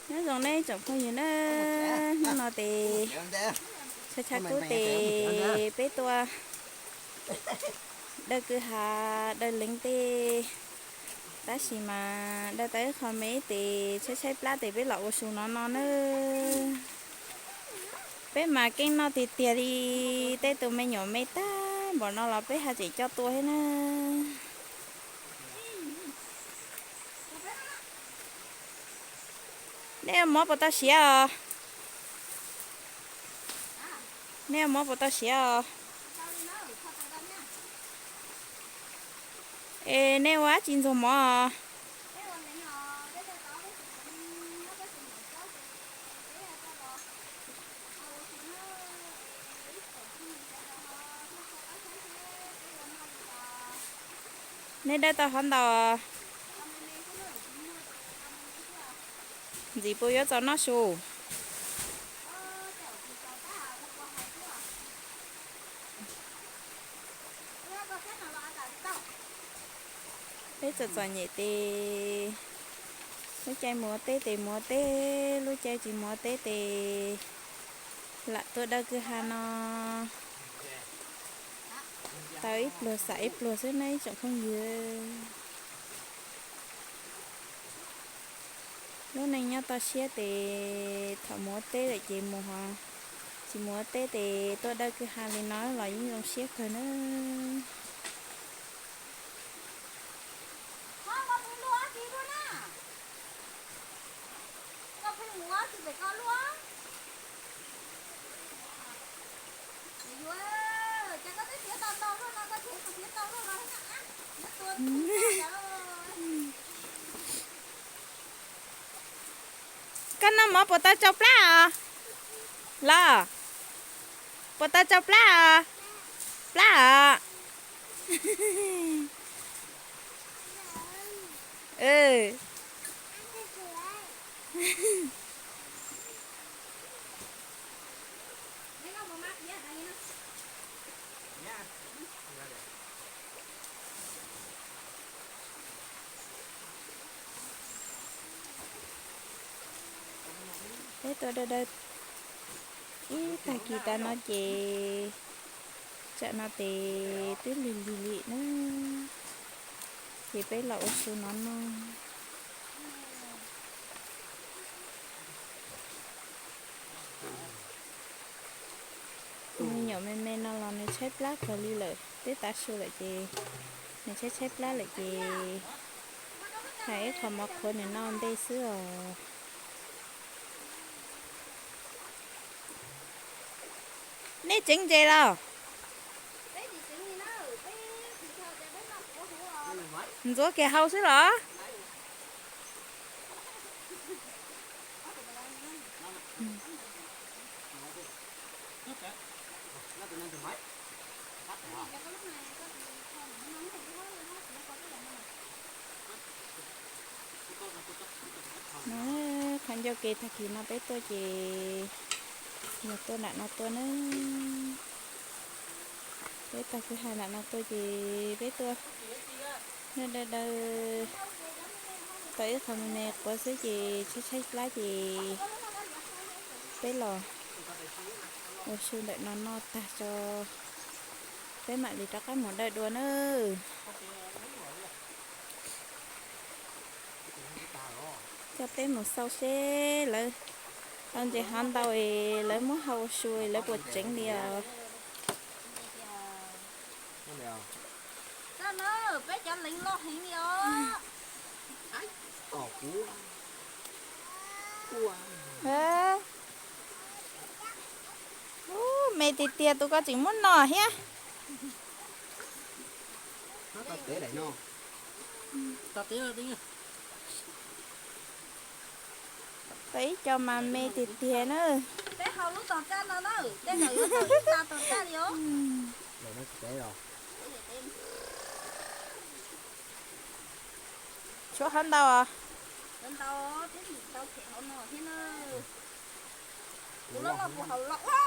Nyob zoo nej tsoom phooj ywg na, hnub no ces tshav tshav kub ces peb tuaj dawj kwj ha, dawj leeb tej, tab sis mas dawj tau ib qho me ces tshaib tshaib plab ces peb los ua su no no na. Peb mas keej noj tiag tiag li, tej tus me nyuam me tag npaum no los peb haj tseem coj tua thiab na. Nej ua mov puas tau siav os? Nej ua mov puas tau siav os? Es nej ua dab tsi ntxuag mov os? Nej dawj tau hov ntau? Ntxiv puas yuav txaus noj su? Peb txom txom nyem ces lub caij mus ua teb ces mus ua teb, lub caij tsis mus ua teb ces lam tuaj dawj kwj ha no. Tau ib pluag xam ib pluag xwb na ib tsoom phooj ywg. Lub neej nyob toj siab ces thaum mus ua teb lawm ces mus hos, tsis mus ua teb ces tuaj dawj kwj ha li no los yeej zoo siab kawg na. Koj noj mov puas tau tsau plab os? Los, puas tau tsau plab os? Plab os? Peb tuaj dawj dawj ib tag kis tas no ces tsam no ces twb lig lig li na, ces peb los ua su no no. Tus me nyuam me me no los nws tshaib plab kawg li lawm, twb tav su lawm ces nws tshaib tshaib plab lawm ces hais ib qho mov qhuav nws noj ntej xwb os. Nej tseev ntses los? Ntxuav kiag hau xwb los? No, qhov ncauj ke tag kis no peb tuaj ces yog tuaj nram no tuaj na. Peb tag kwj ha nram no tuaj ces peb tuaj dawj dawj dawj tau ib qho me me quav xwb ces tshaib tshaib plab ces peb los ua su ntawm no no tag tso, peb mam li rov qab mus dawj dua nawb. Coj peb mus xauj seb lawv tau ntses hov ntau es lawv muab hau ua su lawv puas tseev li os. Peb cov leev loj heev li os. Ub, me tiag tiag tus ko tseem muab no thiab. Tau ib co mas me tiag tiag na. Peb hau lub tog kaj no na, tej zaum yuav tau ib tag tog kaj li os. Tshuav hov ntau os. Ntau, twb tau them hauv no thiab na. Kuv loj loj kuv haus los ua.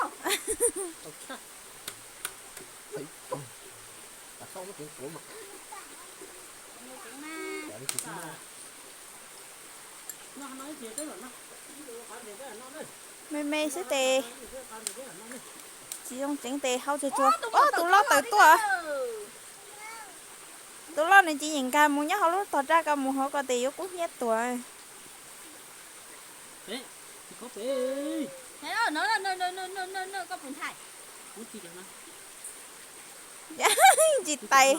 Me me xwb tes, tsis zoo tseev tes hau tsuag tsuag. Ob, tus loj tawm tuaj. Tus loj nws tsis yeem nkag mus nyob hauv lub tog raj ko, mus hauv ko tes yuav kub hnyiab tuag. Ntsis tais.